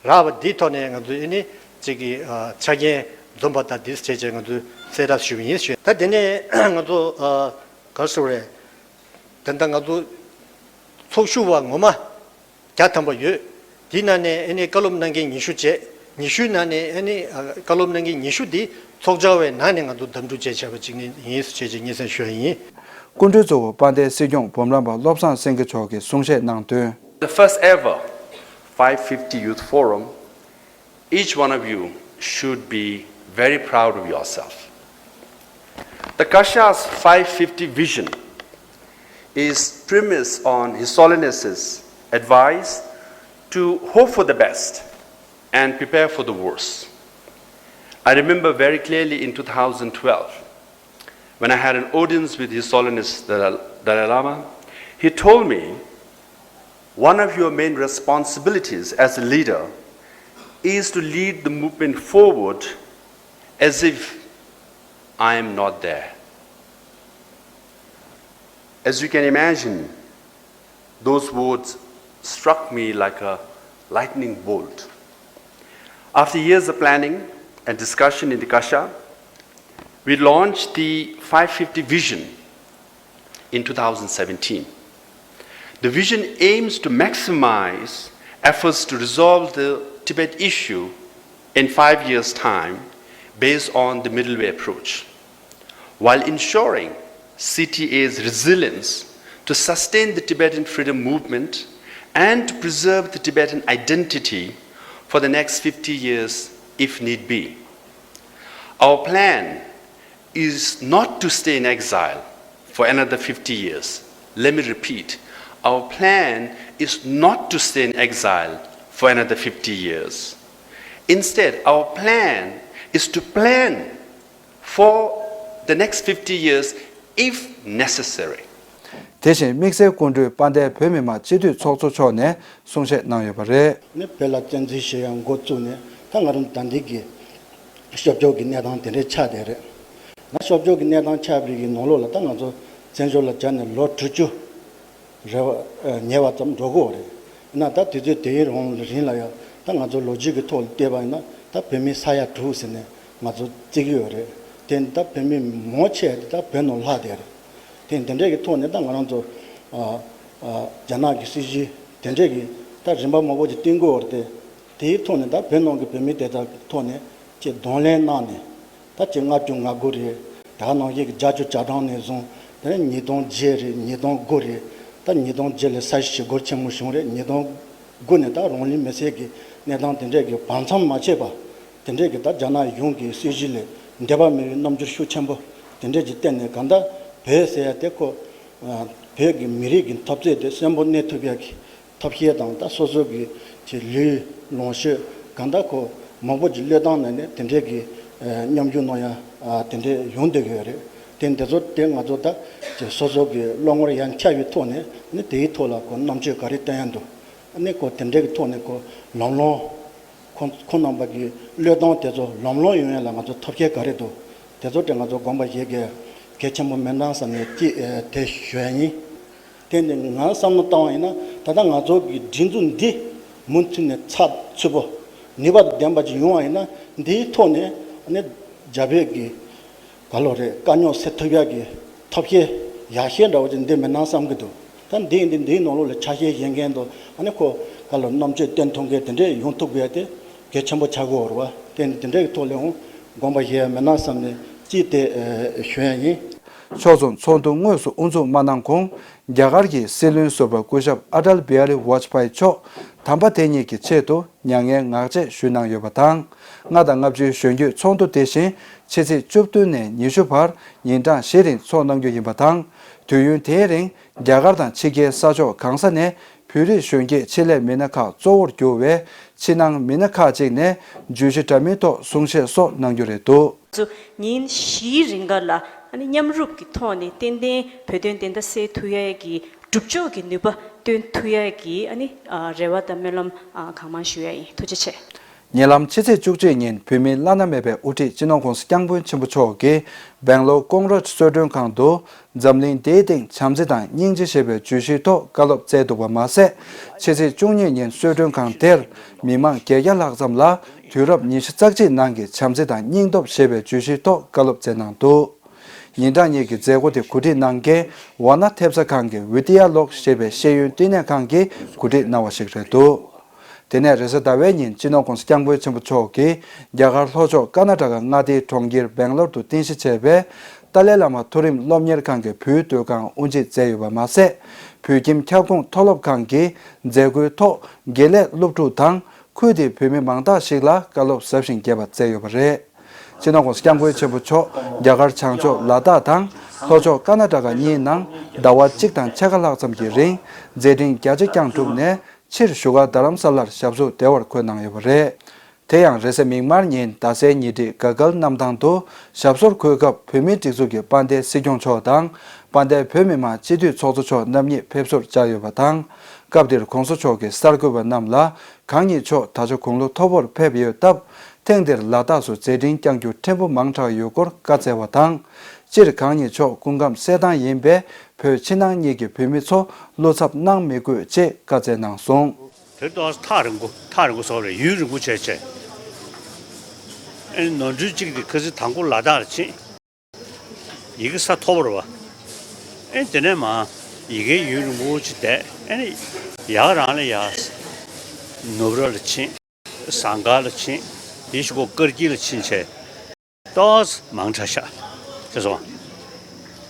རག་པ་འདིའི་ཐོག་ནས་ང་ཚོས་ཨ་ནི་གཅིག་གི་ཨ་ཆ་རྐྱེན་འཛོམས་པ་དང་འདི་བྱས་བྱས་ང་ཚོས་གསལ་བསྒྲགས་ཞུས་པ་ཡིན་ཞུས། ད་དེ་ནས་ང་ཚོ་ཨ་ག་རེ་ཟེར་དགོས་རེད། ད་ལྟ་ང་ཚོ་ཚོགས་ཞུགས་པ་ངོ་མ་བརྒྱ་ཐམ་པ་ཡོད། དེའི་ནང་ནས་ཨ་ནི་བཀའ་སློབ་གནང་མཁན་ཉི་ཤུ་བྱས། ཉི་ཤུའི་ནང་ནས་ཨ་ནི་ཨ་བཀའ་སློབ་གནང་མཁན་ཉི་ཤུ་འདི་ཚོགས་བཅར་བའི་ནང་ནས་ང་ཚོ་གདམ་སྒྲུག་བྱས་བྱས་པ་ཅིག་ནི་ཡིན་ཞེས་བྱས་སྙན་སེང་ཞུ་བ་ཡིན། སྐུ་མགྲོན་གཙོ་བོ་དཔལ་ལྡན་སྲིད་སྐྱོང་འབུམ་རམས་པ་བློ་བཟང་སེང་གེ་མཆོག་གིས་གསུང་བཤད་གནང་དོན། The first ever five fifty Youth Forum, each one of you should be very proud of yourself. The Kasha's five fifty vision is premised on His Holiness's advice to hope for the best and prepare for the worst. I remember very clearly in two thousand twelve, when I had an audience with His Holiness the Dalai Lama, he told me, "One of your main responsibilities as a leader is to lead the movement forward as if I am not there." As you can imagine, those words struck me like a lightning bolt. After years of planning and discussion in the Kasha, we launched the five fifty vision in two thousand seventeen. The vision aims to maximize efforts to resolve the Tibet issue in five years' time based on the middle way approach, while ensuring C T A's resilience to sustain the Tibetan freedom movement and to preserve the Tibetan identity for the next fifty years if need be. Our plan is not to stay in exile for another fifty years. Let me repeat, our plan is not to stay in exile for another fifty years. Instead, our plan is to plan for the next fifty years if necessary. དེ་བཞིན་དམིགས་བསལ་སྐུ་མགྲོན་དཔལ་ལྡན་བོད་མི་མང་སྤྱི་འཐུས་ཚོགས་གཙོ་མཆོག་ནས་གསུང་བཤད་གནང་ཡོད་པ་རེད། ནི་བོད་ལ་བཙན་འཛུལ་བྱེད་ཡ་འགོ་བཙུགས་ནས་ད་ང་རང་ད་ལྟའི་གི་ཤོབ་ཇོག་གི་གནས་སྟངས་དེ་འདྲའི་ཆགས་བསྡད་རེད། ང་ཤོབ་ཇོག་གི་གནས་སྟངས་ཆགས་པའི་གི་ནང་ལོགས་ལ་ད་ང་ཚོ་བཙན་བྱོལ་ལ་བཅར་ནས་ལོ་དྲུག་ཅུ་རེ་བ་ཉེ་བ་ཙམ་འགྲོ་གི་ཡོད་རེད། ཡིན་ན་ད་དུས་ཚོད་དེའི་རིང་ལ་རིང་ལ་ཡང་ད་ང་ཚོ་ལོ་རྒྱུས་ཀྱི་ཐོག་ལ་བལྟས་པ་ཡིན་ན་ད་བོད་མི་ས་ཡ་དྲུག་ཟེར་ནས་ང་ཚོ་བརྩི་གི་ཡོད་རེད། དེ་ད་བོད་མི་མང་ཆེ་དེ་ད་བོད་ནང་ལྷག་བསྡད་རེད། དེ་དེ་འདྲས་ཀྱི་ཐོག་ནས་ད་ང་རང་ཚོ་ཨ་ཨ་རྒྱ་ནག་གི་སྲིད་གཞི་དེ་འདྲས་ཀྱི་ད་རིམ་པ་མང་པོ་ཅིག་བསྟན་གི་ཡོད་རེད་དེ། དེའི་ཐོག་ནས་ད་བོད་ནང་གི་བོད་མི་དེ་དག་གི་ཐོག་ནས་ཅིག་གདོང་ལེན་གནང་ནས། ད་ཅིག་ལྔ་བཅུ་ང་དགུ་རེད། ད་ག་ནང་བཞིན་གྱི་བརྒྱད་ཅུ་གྱ་གྲངས་ནས་བཟུང་དེ་ནས་ཉིས་སྟོང་བརྒྱད་རེད། ཉིས་སྟོང་དགུ་རེད། ད་ཉིས་སྟོང་བརྒྱད་ལ་ས་ཞིང་ཞི་རྒོལ་ཆེན་མོ་བྱུང་རེད། ཉིས་སྟོང་དགུ་ནས་ད་རང་ལུས་མེར་སྲེག་གི་གནས་སྟངས་དེ་འདྲས་ཀྱི་བར་མཚམས་མ་ཆད་པ། དེ་འདྲས་ཀྱི་ད་རྒྱ་ནག་གཞུང་གི་སྲིད་གཞི་ལས་འདོད་པ་མེད་པའི་རྣམ་འགྱུར་ཤུགས་ཆེན་པོ་དེ་འདྲས་ཀྱི་བསྟན་ནས་གང་ལྟར་བོད་ཟེར་ཡ་དེ་ཁོ་བོད་ཀྱི་མི་རིགས་ཀྱི་འཐབ་རྩོད་དེ་གསོན་པོ་གནས་ཐུབ་ཡ་གི་ཐབས་ཤེས་དང་ད་སོ་སོ་གི་ཅིག་ལུས་ལོངས་སྤྱོད་གང་ལྟར་ཁོ་མང་པོ་ཅིག་བློས་བཏང་ནས་ནས་དེ་འདྲས་ཀྱི་ཨ་མཉམ་ཞུགས་གནང་ཡ་ཨ་དེ་འདྲས་ཡོང་བསྡད་ཀྱི་ཡོད་རེད། དེ་འདི་ཚོ་དེ་ང་ཚོ་ད་ཅིག་སོ་སོ་གི་བློ་ངོར་ཡར་འཁྱེར་བའི་ཐོག་ནས་ནི་དེའི་ཐོག་ལ་ཁོ་རྣམ་དཔྱོད་ག་རེ་བཏོན་ཡ་འདུག་ཨ་ནི་ཁོ་དེ་འདྲས་ཀྱི་ཐོག་ནས་ཁོ་ལམ་ལྷོང་ཁོ་ཁོང་རྣམ་པ་གི་བློས་གཏོང་དེ་ཚོ་ལམ་ལྷོང་ཡོང་ཡ་ལ་ང་ཚོ་ཐབས་མཁས་ག་རེ་འདུག་དེ་ཚོ་དེ་ང་ཚོ་དགོངས་པ་བཞེས་གལ་གལ་ཆེན་པོ་མེད་འགྲམ་བསམ་ནས་ཅིག་ཨ་དེ་ཞུ་ཡ་ཡིན། དེ་ནི་ང་བསམ་བློ་བཏང་བ་ཡིན་ན་ད་ལྟ་ང་ཚོ་གི་སྒྲིག་འཛུགས་འདི་མུ་མཐུད་ནས་ཚགས་ཚུད་པོ་ནུས་པ་དང་ལྡན་པ་ཅིག་ཡོང་བ་ཡིན་ན་འདིའི་ཐོག་ནས་ཨ་ནི་རྒྱ་བོད་ཀྱི་ག་ལོ་རེད་དཀའ་རྙོག་སེལ་ཐུབ་ཡག་གི་ཐབས་ཤེས་ཡག་ཤོས་འདྲ་བོ་ཅིག་འདི་མིན་ན་བསམ་གྱི་འདུག་ད་འདི་ཡིན་འདི་འདིའི་ནང་ལོགས་ལ་ཆ་ཤས་བཞེས་མཁན་དང་ཨ་ནི་ཁོ་ག་ལོ་རྣམ་དཔྱོད་བསྟན་ཐུབ་མཁན་དེ་འདྲས་ཡོང་ཐུབ་དགོས་ཡ་དེ་གལ་ཆེན་པོ་ཆགས་ཀྱི་ཡོད་རེད་བ། དེ་འདི་འདྲས་ཀྱི་ཐོག་ལ་འོང་དགོངས་པ་བཞེས་ཡ་མིན་ན་བསམ་ནས་ཅིག་དེ་ཞུ་ཡ་ཡིན། ཕྱོགས་མཚུངས་ཚོགས་འདུ་དངོས་སུ་དབུ་འཛུགས་མ་གནང་གོང་རྒྱ་གར་གྱི་སྲིད་བློན་ཟུར་པ་སྐུ་ཞབས་ཨ་ཏལ་བི་ཧ་རི་ཝ་ཇ་པཱའི་མཆོག་དམ་པ་དེ་ཉིད་ཀྱི་ཆེད་དུ་མྱ་ངན་ངག་བཅད་ཞུས་གནང་ཡོད་པ་དང་། ལྔ་དང་ལྔ་བཅུའི་གཞོན་སྐྱེས་ཚོགས་འདུ་དེ་བཞིན་ཕྱི་ཚེས་བཅུ་བདུན་ནས་ཉི་ཤུ་བར་ཉིན་གྲངས་བཞི་རིང་འཚོགས་གནང་རྒྱུ་ཡིན་པ་དང་། དུས་ཡུན་དེའི་རིང་རྒྱ་གར་དང་ཕྱི་རྒྱལ་ས་ཕྱོགས་གང་ས་ནས་བོད་རིགས་གཞོན་སྐྱེས་ཆེད་ལས་མི་སྣ་ཁག་གཙོ་བོར་གྱུར་བའི་ཕྱི་ནང་མི་སྣ་ཁག་ཅིག་ནས་བརྗོད་གཞི་འདྲ་མིན་ཐོག་གསུང་བཤད་སོགས་གནང་རྒྱུ་རེད་འདུག་ཚོ་ཉིན་བཞིའི་རིང་ག་ལ་ཨ་ནི་མཉམ་རུབ་ཀྱི་ཐོག་ནས་ཏན་ཏན་བོད་དོན་བདེན་མཐའ་གསལ་ཐུབ་ཡ་གི་སྒྲུབ་ཕྱོགས་ཀྱི་ནུས་པ་བཏོན་ཐུབ་ཡ་གི་ཨ་ནི་ཨ་རེ་བ་དང་སྨོན་ལམ་ཨ་གང་མང་ཞུ་ཡ་ཡིན། ཐུགས་རྗེ་ཆེ། ཉེ་ལམ་ཕྱི་ཚེས་བཅུ་གཅིག་ཉིན་བོད་མིའི་བླ་ན་མེད་པའི་དབུ་ཁྲིད་སྤྱི་ནོར་༸གོང་ས་༸སྐྱབས་མགོན་ཆེན་པོ་མཆོག་གིས་སྦེང་ལོར་ཀོང་རཱད་གསོལ་མགྲོན་ཁང་དུ་འཛམ་གླིང་འདིའི་སྟེང་བྱམས་བརྩེ་དང་སྙིང་རྗེ་ཞེས་པའི་བརྗོད་གཞིའི་ཐོག་བཀའ་སློབ་སྩལ་འདུག་པ་མ་ཟད། ཕྱི་ཚེས་བཅུ་གཉིས་ཉིན་གསོལ་མགྲོན་ཁང་དེར་མི་མང་བརྒྱད་བརྒྱ་ལྷག་ཙམ་ལ་དུས་རབས་ཉི་ཤུ་རྩ་གཅིག་ནང་གི་བྱམས་བརྩེ་དང་སྙིང་སྟོབས་ཞེས་པའི་བརྗོད་གཞིའི་ཐོག་བཀའ་སློབ་སྩལ་གནང་འདུག་ཉིན་གྲངས་གཉིས་ཀྱི་མཛད་སྒོ་དེ་གོ་སྒྲིག་གནང་མཁན་ཝ་ན་ཐེབས་རྩ་ཁང་གི་ཝི་ཏི་ཡ་ལོག་ཞེས་པའི་ཤེས་ཡོན་བསྟི་གནས་ཁང་གིས་གོ་སྒྲིག་གནང་བ་ཞིག་རེད་འདུག་དེ་ནས་རེས་གཟའ་ཟླ་བའི་ཉིན་སྤྱི་ནོར་༸གོང་ས་༸སྐྱབས་མགོན་ཆེན་པོ་མཆོག་གིས་རྒྱ་གར་ལྷོ་ཕྱོགས་ཀར་ན་ཊ་ཀ་མངའ་སྡེའི་གྲོང་ཁྱེར་སྦེང་ལོར་དུ་རྟེན་གཞི་བྱས་པའི་ཏཱ་ལའི་བླ་མ་མཐོ་རིམ་སློབ་གཉེར་ཁང་གི་བོད་མདོ་ཁང་དབུ་འབྱེད་མཛད་ཡོད་པ་མ་ཟད། བོད་ཁྱིམ་ཁྱབ་ཁོངས་མཐོ་སློབ་ཁང་གི་མཛད་སྒོའི་ཐོག་དགེ་ལས་སློབ་ཕྲུག་དང་ཁུལ་དེའི་བོད་མི་མང་དག་ཞིག་ལ་བཀའ་སློབ་ཟབ་ཞིང་རྒྱས་པ་སྩལ་ཡོད་པ་རེད། སྤྱི་ནོར་༸གོང་ས་༸སྐྱབས་མགོན་ཆེན་པོ་མཆོག་རྒྱ་གར་བྱང་ཕྱོགས་ལ་དྭགས་དང་ལྷོ་ཕྱོགས་ཀར་ན་ཊ་ཀ་གཉིས་ནང་ཟླ་བ་གཅིག་དང་ཕྱེད་ཀ་ལྷག་ཙམ་གྱི་རིང་མཛད་འཕྲིན་རྒྱ་ཆེ་བསྐྱངས་གྲུབ་ནས་ཕྱིར་བཞུགས་སྒར་རྡ་རམ་ས་ལར་ཞབས་སོར་བདེ་བར་འཁོད་གནང་ཡོད་པ་རེད། དེ་ཡང་རེས་གཟའ་མིག་དམར་ཉིན་རྡ་སའི་ཉེ་འཁྲིས་ག་གལ་གནམ་ཐང་དུ་ཞབས་སོར་འཁོད་སྐབས་བོད་མིའི་སྒྲིག་འཛུགས་ཀྱི་དཔལ་ལྡན་སྲིད་སྐྱོང་མཆོག་དང་དཔལ་ལྡན་བོད་མི་མང་སྤྱི་འཐུས་ཚོགས་གཙོ་མཆོག་རྣམ་གཉིས་ཕེབས་བསུར་བཅར་ཡོད་པ་དང་། སྐབས་དེར་༸གོང་ས་མཆོག་གིས་གསར་འགོད་པ་རྣམས་ལ་གང་ཉིད་མཆོག་ད་ཆ་དགུང་ལོ་མཐོ་པོར་ཕེབས་ཡོད་སྟབས། ཐེངས་འདིར་ལ་དྭགས་སུ་མཛད་འཕྲིན་བསྐྱངས་རྒྱུ་ཕྲན་བུ་མང་དྲགས་ཡོད་སྐོར་བཀའ་སྩལ་བ་དང་། སྤྱིར་གང་ཉིད་མཆོག་སྐུ་ཁམས་གསལ་ཐང་ཡིན་པས་བོད་ཕྱི་ནང་གཉིས་ཀྱི་བོད་མི་ཚོ་བློ་འཚབ་གནང་མི་དགོས་ཅེས་བཀའ་སྩལ་གནང་སོང་། དེ་ཏོག་ཙམ་ཐག་རིང་པོ་ཐག་རིང་པོ་སོགས་རེད། ཡུན་རིང་པོ་བྱས་བྱས། ཨེ་ནི་ནོར་འཁྲུལ་གཅིག་དེ་ཁ་སང་དང་པོ་ལ་དྭགས་ལ་ཕྱིན། ཡི་གེ་ས་མཐོ་པོ་རེད་བ། ཨེ་དེ་ནས་མ་ཡི་གེ་ཡུན་རིང་པོ་ཅིག་བསྡད། ཨེ་ནི་ཡར་རང་ལ་ཡར་ནུབ་ར་ལ་ཕྱིན། ཟངས་དཀར་ལ་ཕྱིན། དེ་བཞིན་ཁོ་དཀར་སྐྱིད་ལ་ཕྱིན་བྱས། ཏོག་ཙམ་མང་དྲགས་ཤག་དེ་སོང་།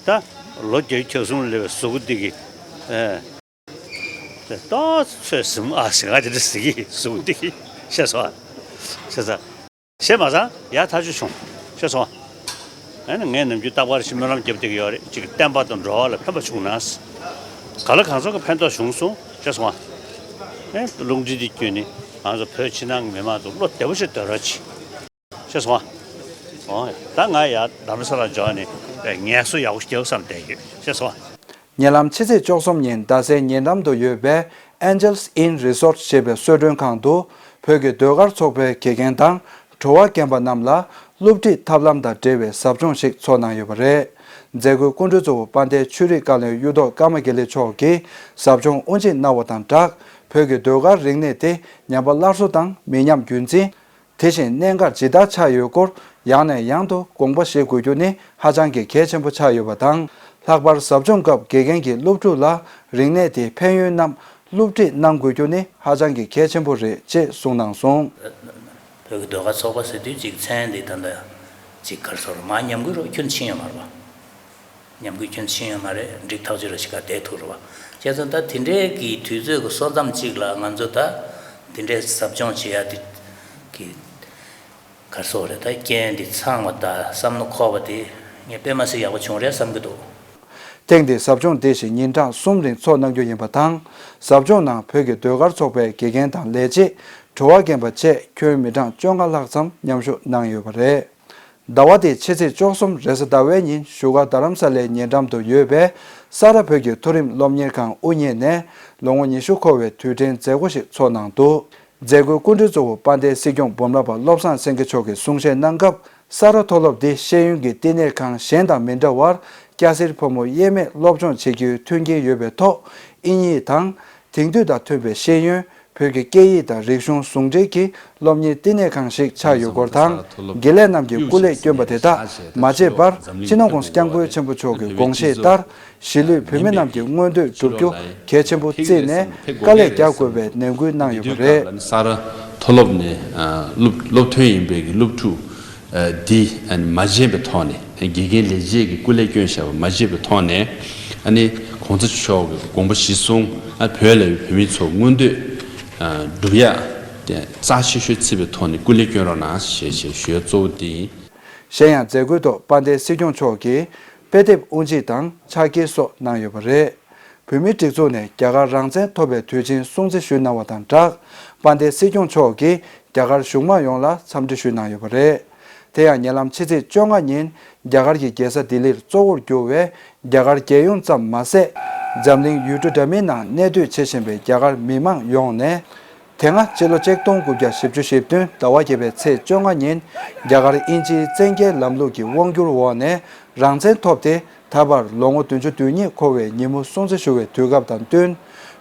ད་ ལོ་བརྒྱད་ཅུ་གྱ་གསུམ་སླེབས་པའི་གཟུགས་པོ་འདི་གིས། ཨེ། ཏོག་ཙམ་ཚོད་ཟིན་ཨ་ཟིན་ང་དེ་འདྲ་ཟེར་གྱི་གཟུགས་པོ་འདི་གིས་ཤེས་སོང་ཨ། ཤེས་སོང་། ཤེས་མ་སོང་ཡ་ཐག་ཆོད་བྱུང་། ཤེས་སོང་ཨ། ཨ་ནི་ངས་ནམ་རྒྱུན་རྟག་པར་ཞིག་སྨོན་ལམ་རྒྱབ་བསྡད་ཀྱི་ཡོད་རེད། ཅིག་བསྟན་པ་དང་འགྲོ་བ་ལ་ཕན་པ་བྱུང་ན། ག་ལ་གང་འཚམ་གྱི་ཕན་ཐོགས་བྱུང་སོང་། ཤེས་སོང་ཨ། ཨེ། རླུང་འཕྲིན་འདི་བརྒྱུད་ནས་ང་ཚོ་བོད་ཕྱི་ནང་གི་མི་མང་ཚོ་བློ་བདེ་པོ་ཞིག་སྡོད་རོགས་གྱིས། ཤེས་སོང་ཨ། ཨོ། ད་ང་ཡར་རྡ་རམ་ས་ལ་འབྱོར་ནས་ངལ་གསོ་ཡག་པོ་ཞིག་རྒྱག་བསམ་བསྡད་ཡོད། ཤེས་སོང་ཨ། ཉེ་ལམ་ཕྱི་ཚེས་བཅུ་གསུམ་ཉིན་རྡ་སའི་ཉེ་འགྲམ་དུ་ཡོད་པའི་Angels Inn Resort ཞེས་པའི་གསོལ་མགྲོན་ཁང་དུ་བོད་ཀྱི་ཟློས་གར་ཚོགས་པའི་དགེ་རྒན་དང་གྲོ་བ་རྒན་པ་རྣམས་ལ་སློབ་ཁྲིད་ཐབས་ལམ་དང་འབྲེལ་བའི་ཟབ་སྦྱོང་ཞིག་ཚོགས་གནང་ཡོད་པ་རེད། མཛད་སྒོའི་སྐུ་མགྲོན་གཙོ་བོ་དཔལ་ལྡན་ཆོས་རིག་བཀའ་བློན་གཡུ་ཐོག་ཀརྨ་དགེ་ལེགས་མཆོག་གིས་ཟབ་སྦྱོང་དབུ་འབྱེད་གནང་བ་དང་སྦྲགས། བོད་ཀྱི་ཟློས་གར་རིག་གནས་དེ་ཉམས་པ་སླར་གསོ་དང་མི་ཉམས་རྒྱུན་འཛིན། དེ་བཞིན་གནད་འགག་ཇི་ལྟར་ཆགས་ཡོད་སྐོར་ཡང་ནས་ཡང་དུ་དགོངས་པ་བཞེས་དགོས་རྒྱུ་ནི་ཧ་ཅང་གི་གལ་ཆེན་པོ་ཆགས་ཡོད་པ་དང་། ལྷག་པར་ཟབ་སྦྱོང་སྐབས་དགེ་རྒན་གྱིས་སློབ་ཕྲུག་ལ་རིག་གནས་དེའི་ཕན་ཡོན་རྣམས་སློབ་ཁྲིད་གནང་དགོས་རྒྱུ་ནི་ཧ་ཅང་གི་གལ་ཆེན་པོ་རེད་ཅེས་གསུངས་གནང་སོང་། བོད་ཀྱི་ཟློས་གར་ཚོགས་པ་ཟེར་དུས་ཅིག་མཚན་འདི་ད་ལྟ་ཅིག་ག་རེ་ཟེར་མ་ཉམས་རྒུད་རོ་ཁྱོན་ཕྱིན་ཡོད་མ་རེད་པ། ཉམས་རྒུད་ཁྱོན་ཕྱིན་ཡོད་མ་རེད། འགྲིག་ཐག་ཆོད་རེད། ཞིག་ག་བསྡད་ཐུབ་རེད་བ། བྱས་ཙང་ད་དེ་འདྲའི་གི་དུས་ཚོད་ཀྱི་སོ་མཚམས་གཅིག་ལ་ང་ཚོ་ད་དེ་འདྲའི་ཟབ་སྦྱོང་བྱེད་ཡ་དེ་གི་ག་རེ་ཟེར་རེད། ད་རྐྱེན་འདི་ཚང་བ་ད་བསམ་བློ་འཁོར་བ་དེ་ངས་དཔེ་མ་སྲིད་ཡག་པོ་བྱུང་རེད་བསམ་གྱི་འདུག་ཐེངས་འདིའི་ཟབ་སྦྱོང་དེ་བཞིན་ཉིན་གྲངས་གསུམ་རིང་ཚོགས་གནང་རྒྱུ་ཡིན་པ་དང་། ཟབ་སྦྱོང་ནང་བོད་ཀྱི་ཟློས་གར་ཚོགས་པའི་དགེ་རྒན་དང་ལས་བྱེད། གྲོ་བ་རྒན་པ་བཅས་ཁྱོན་མི་གྲངས་བཅོ་ལྔ་ལྷག་ཙམ་མཉམ་ཞུགས་གནང་ཡོད་པ་རེད། ཟླ་བ་འདིའི་ཕྱི་ཚེས་བཅུ་གསུམ་རེས་གཟའ་ཟླ་བའི་ཉིན་བཞུགས་སྒར་རྡ་རམ་ས་ལའི་ཉེ་འགྲམ་དུ་ཡོད་པའི་ས་རཱ་བོད་ཀྱི་མཐོ་རིམ་སློབ་གཉེར་ཁང་དབུ་བརྙེས་ནས་ལོ་ངོ་ཉི་ཤུ་འཁོར་བའི་དུས་དྲན་མཛད་སྒོ་ཞིག་ཚོགས་གནང་འདུག་མཛད་སྒོའི་སྐུ་མགྲོན་གཙོ་བོ་དཔལ་ལྡན་སྲིད་སྐྱོང་འབུམ་རམས་པ་བློ་བཟང་སེང་གེ་མཆོག་གིས་གསུང་བཤད་གནང་སྐབས། ས་རཱ་མཐོ་སློབ་འདི་ཤེས་ཡོན་གྱི་བསྟི་གནས་ཁང་གཞན་དང་མི་འདྲ་བར། སྐྱ་སེར་ཕོ་མོ་དབྱེར་མེད་སློབ་སྦྱོང་བྱེད་རྒྱུའི་མཐུན་རྐྱེན་ཡོད་པའི་ཐོག་དབྱིན་ཡིག་དང་། དེང་དུས་དང་མཐུན་པའི་ཤེས་ཡོན། བོད་ཀྱི་སྐད་ཡིག་དང་རིག་གཞུང་ཟུང་འབྲེལ་གྱི་སློབ་གཉེར་བསྟི་གནས་ཁང་ཞིག་ཆགས་ཡོད་སྐོར་དང་། དགེ་ལས་རྣམས་ཀྱི་སྐུ་ལས་བསྐྱོན་པ་དེ་དག་མ་བརྗེད་པར། སྤྱི་ནོར་༸གོང་ས་༸སྐྱབས་མགོན་ཆེན་པོ་མཆོག་གི་དགོངས་བཞེད་ལྟར། གཞིས་ལུས་བོད་མི་རྣམས་ཀྱི་མངོན་འདོད་བསྒྲུབ་རྒྱུ་གལ་ཆེན་པོ་བརྩིས་ནས། དཀའ་ལས་རྒྱག་དགོས་པའི་ནན་སྐུལ་གནང་ཡོད་པ་རེད། ས་རཱ་མཐོ་སློབ་ནས་སློབ་སློབ་ཐོན་ཡིན་པའི་གི་སློབ་ཕྲུག་འདི་མ་བརྗེད་པའི་ཐོག་ནས། དགེ་རྒན་ལས་བྱེད་ཀྱི་སྐུ་ལས་བསྐྱོན་བཞག་པ་མ་བརྗེད་པའི་ཐོག་ནས། ཨ་ནི་གོང་ས་མཆོག་གི་དགོངས་པ་གཞིར་བཟུང་། ཨ་བོད་ལ་ཡོད་བོད་མི་ཚོ་མངོན་འདོད་སྒྲུབ་ཡ་རྩ་ཆེ་ཤོས་བརྩི་བའི་ཐོག་ནས་སྐུ་ལས་བསྐྱོན་རོགས་གནང་ཞེས་ཞེས་ཞུ་ཡ་གཙོ་བོ་འདི་ཡིན། གཞན་ཡང་མཛད་སྒོའི་ཐོག་དཔལ་ལྡན་སྲིད་སྐྱོང་མཆོག་གིས་དཔེ་དེབ་དབུ་འབྱེད་དང་ཕྱག་འཁྱེར་སོགས་གནང་ཡོད་པ་རེད། བོད་མིའི་སྒྲིག་འཛུགས་ནས་རྒྱ་གར་རང་བཙན་ཐོབ་པའི་དུས་ཆེན་སྲུང་བརྩི་ཞུས་གནང་བ་དང་སྦྲགས། དཔལ་ལྡན་སྲིད་སྐྱོང་མཆོག་གིས་རྒྱ་གར་གཞུང་མང་ཡོངས་ལ་འཚམས་འདྲི་ཞུས་གནང་ཡོད་པ་རེད། དེ་ཡང་ཉེ་ལམ་ཕྱི་ཚེས་བཅོ་ལྔ་ཉིན་རྒྱ་གར་གྱི་རྒྱལ་ས་ལྡི་ལིར་གཙོ་བོར་གྱུར་བའི་རྒྱ་གར་རྒྱལ་ཡོངས་ཙམ་མ་ཟད། འཛམ་གླིང་ཡུལ་གྲུ་འདྲ་མིན་ནང་གནས་སྡོད་བྱེད་བཞིན་པའི་རྒྱ་གར་མི་མང་ཡོངས་ནས། དེ་སྔ་ཕྱི་ལོ་ཆིག་སྟོང་དགུ་བརྒྱ་བཞི་བཅུ་ཞེ་བདུན་ཟླ་བ་བརྒྱད་པའི་ཚེས་བཅོ་ལྔ་ཉིན་རྒྱ་གར་དབྱིན་ཇིའི་བཙན་རྒྱལ་ལམ་ལུགས་ཀྱི་དབང་སྒྱུར་འོག་ནས་རང་བཙན་ཐོབ་སྟེ། ད་བར་ལོ་ངོ་བདུན་ཅུ་དོན་གཉིས་འཁོར་བའི་ཉིན་མོ་སྲུང་བརྩི་ཞུ་བའི་དུས་སྐབས་དང་བསྟུན།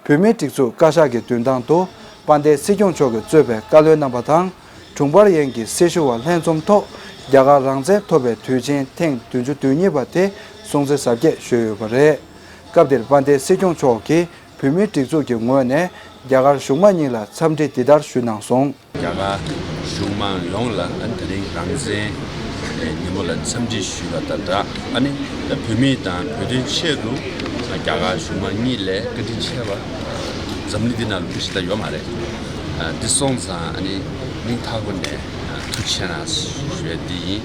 བོད་མིའི་སྒྲིག་འཛུགས་བཀའ་ཤག་གི་མདུན་ཐང་དུ་དཔལ་ལྡན་སྲིད་སྐྱོང་མཆོག་གིས་གཙོས་པའི་བཀའ་བློན་རྣམ་པ་དང་། དྲུང་འཕར་ཡན་གྱི་སྲི་ཞུ་བ་ལྷན་འཛོམས་ཐོག་རྒྱ་གར་རང་བཙན་ཐོབ་པའི་དུས་ཆེན་ཐེངས་བདུན་ཅུ་དོན་གཉིས་པ་དེ་སྲུང་བརྩི་གཟབ་རྒྱས་ཞུས་ཡོད་པ་རེད། སྐབས་དེར་དཔལ་ལྡན་སྲིད་སྐྱོང་མཆོག་གིས་བོད་མིའི་སྒྲིག་འཛུགས་ཀྱི་ངོས་ནས་རྒྱ་གར་གཞུང་མང་གཉིས་ལ་འཚམས་འདྲི་འདི་ལྟར་ཞུས་གནང་སོང་། རྒྱ་གར་གཞུང་མང་ཡོངས་ལ་ཨ་ནི་དེ་རིང་རང་བཙན་ཉིན་མོ་ལ་འཚམས་འདྲི་ཞུས་པ་དང་སྦྲགས། ཨ་ནི་བོད་མི་དང་བོད་དོན་ཆེད་དུ་རྒྱ་གར་གཞུང་མང་གཉིས་ལ་བཀའ་དྲིན་ཆེ་བ། འཛམ་གླིང་འདི་ནང་ལ་མི་ཞིག་ད་ཡོད་མ་རེད། འདི་སོང་ཙང་ཨ་ནི་སྙིང་ཐག་པ་ནས་ཐུགས་རྗེ་ཆེ་གནང་ཞུ་ཡ་འདི་ཡིན།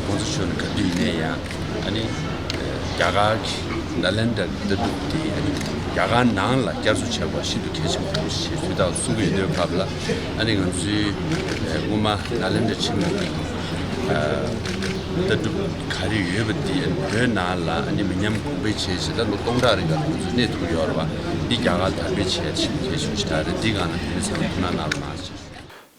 གོང་ས་མཆོག་ནས་ག་དུས་ཡིན་ནའི་ཡང་། ཨ་ནི། རྒྱ་གར་གྱི་ནཱ་ལེནྡྲ་ལྟ་གྲུབ་དེ་ཨ་ནི་རྒྱ་གར་ནང་ལ་བསྐྱར་གསོ་བྱེད་པ་ཤིན་ཏུ་གལ་ཆེན་པོ་རེད་ཞེས་དུས་ཐག་གསུང་གི་ཡོད་དུས་སྐབས་ལ། ཨ་ནི་ང་ཚོའི་སྔོན་མ་ནཱ་ལེནྡྲ་ཆེན་མོ་གི་ལྟ་གྲུབ་ག་རེ་ཡོད་པ་དེ་བོད་ནང་ལ་ཨ་ནི་མི་ཉམས་གོང་འཕེལ་བྱེད་ཆེད་ད་ལོ་སྟོང་ཕྲག་རིང་ལ་ང་ཚོ་གནས་ཐུབ་ཡོད་རེད་བ། འདི་རྒྱ་གར་དར་སྤེལ་བྱེད་ཆེད་གལ་ཆེན་པོ་ཞིག་ད་རེད། འདི་སྒང་ལ་དེ་རིང་ཚང་མ་ཐུགས་སྣང་གནང་རོགས་གནང་ཞེས་ཞུ།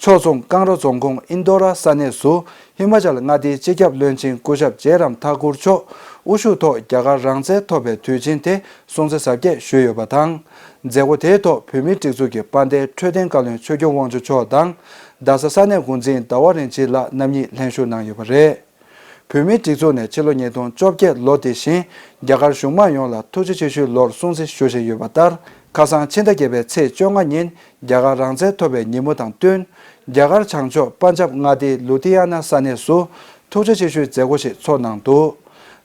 ཕྱོགས་མཚུངས་ཀང་ར་རྫོང་ཁོངས་ཨིན་རྡོ་ར་ས་གནས་སུ་ཧི་མ་ཅལ་མངའ་སྡེའི་སྤྱི་ཁྱབ་བློན་ཆེན་སྐུ་ཞབས་ཇེ་རམ་ཐ་ཀུར་མཆོག་དབུ་བཞུགས་ཐོག་རྒྱ་གར་རང་བཙན་ཐོབ་པའི་དུས་ཆེན་དེ་སྲུང་བརྩི་གཟབ་རྒྱས་ཞུས་ཡོད་པ་དང་། མཛད་སྒོ་དེའི་ཐོག་བོད་མིའི་སྒྲིག་འཛུགས་ཀྱི་དཔལ་ལྡན་འཕྲོད་བསྟེན་བཀའ་བློན་ཆོས་སྐྱོང་དབང་ཕྱུག་མཆོག་དང་། རྡ་ས་ས་གནས་འགོ་འཛིན་ཟླ་བ་རིན་ཆེན་ལགས་རྣམ་གཉིས་ལྷན་ཞུགས་གནང་ཡོད་པ་རེད། བོད་མིའི་སྒྲིག་འཛུགས་ནས་ཕྱི་ལོ་ཉིས་སྟོང་བཅོ་བརྒྱད་ལོ་དེ་བཞིན་རྒྱ་གར་གཞུང་མང་ཡོངས་ལ་ཐུགས་རྗེ་ཆེ་ཞུའི་ལོར་སྲུང་བརྩི་ཞུ་བཞིན་ཡོད་པ་ལྟར། ཁ་སང་ཕྱི་ཟླ་བརྒྱད་པའི་ཚེས་བཅོ་ལྔ་ཉིན་རྒྱ་གར་རང་བཙན་ཐོབ་པའི་ཉིན་མོ་དང་བསྟུན། རྒྱ་གར་བྱང་ཕྱོགས་པན་ཇབ་མངའ་སྡེའི་ལུ་དྷི་ཡ་ན་ས་གནས་སུ་ཐུགས་རྗེ་ཆེ་ཞུའི་མཛད་སྒོ་ཞིག་ཚོགས་གནང་འདུག་